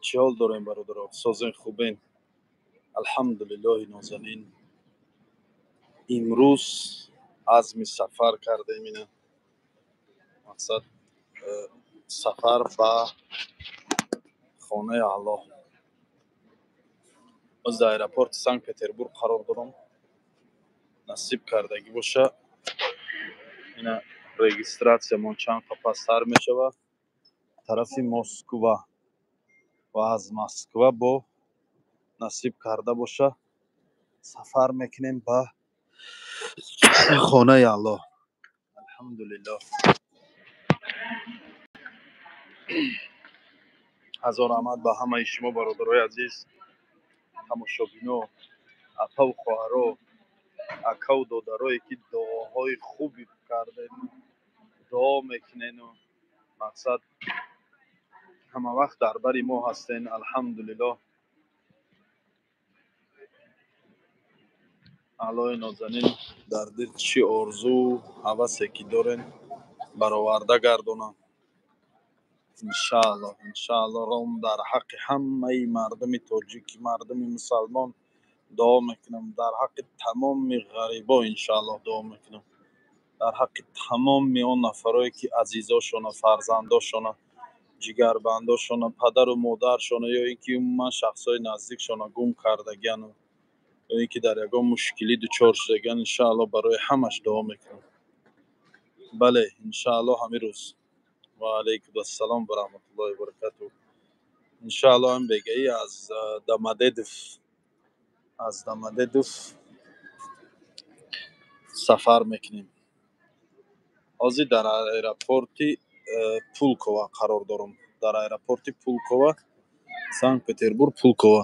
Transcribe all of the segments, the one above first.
Чӣ ҳол дорем, бародаро? Созен, хубен? Алҳамдулиллоҳи нозанин. Имрӯз азми сафар кардем. Ина, мақсад сафар ба хонаи Аллоҳ. Боз дар аэропорти Санкт Петербург қарор дорам. Насиб кардагӣ боша, ина, регистратсиямон чанд қа пасттар мешавад, тарафи Москва, ва аз Москва бо насиб карда боша, сафар мекунем ба хонаи Аллоҳ. Алҳамдулиллоҳ, ҳазор раҳмат ба ҳамаи шумо, бародарои азиз, тамошобино, апаву хоҳаро, акаву додарое, ки дуоҳои хуби кардену дуо мекунену, мақсад, ҳама вақт дар бари мо ҳастен. Алҳамдулиллоҳ, Аллоҳи нозанин дар дил чӣ орзу ҳавасе ки дорен, бароварда гардонад, иншааллоҳ. Иншааллоҳ, ром дар ҳаққи ҳамаи мардуми тоҷик, мардуми мусалмон дуо мекунам, дар ҳаққи тамоми ғарибо, иншааллоҳ, дуо мекунам, дар ҳаққи тамоми он нафарое, ки азизошона, фарзандошона, ҷигарбандошона, падару модаршона ё ин ки умуман шахсҳои наздикшона гум кардагиану ё ин ки дар ягон мушкилӣ дучор шудагиан. Иншааллоҳ, барои ҳамаш дуо мекунам. Бале, иншааллоҳ, ҳамин рӯз. Ва алайкум ассалом ва раҳматуллоҳи ва баракатуҳ. Иншааллоҳ, ҳам бегаӣ аз Домодедов, аз Домодедов сафар мекунем. Ҳозир дар аэропорти Пулково қарор дорам, дар аэропорти Пулково, Санкт Петербург, Пулково.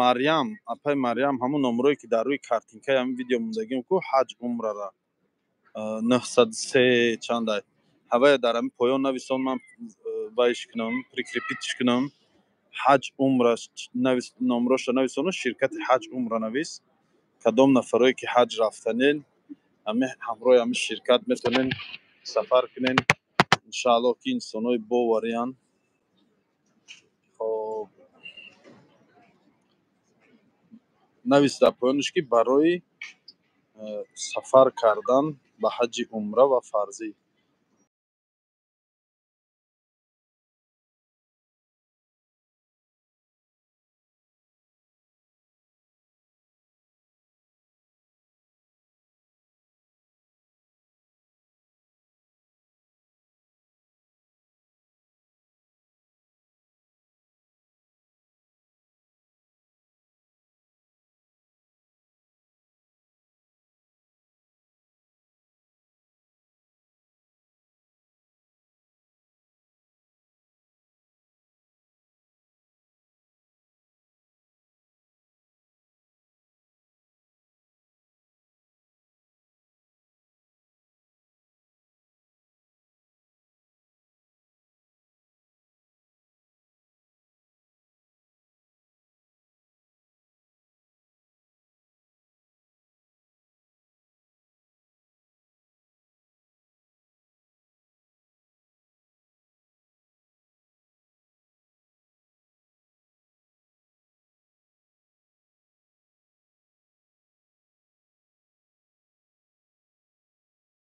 Марьям, апай Марьям, ҳамун номерое, ки дар рӯи картинкаи ҳамин видео мондагим ку, ҳаҷ умрара 903 чандай, ҳавая дар ҳамин поён нависон, ман вайш кунам, прикрепить кунам. Ҳаҷ умра номероша нависону ширкати ҳаҷ умра навис. Кадом нафарое, ки ҳаҷ рафтанен, ҳами ҳамроҳи ҳамин ширкат метавонен сафар кунен, иншааллоҳ, ки инсонҳои бовариянд. Хоб, навис дар поёнаш, ки барои сафар кардан ба ҳаҷи умра ва фарзӣ.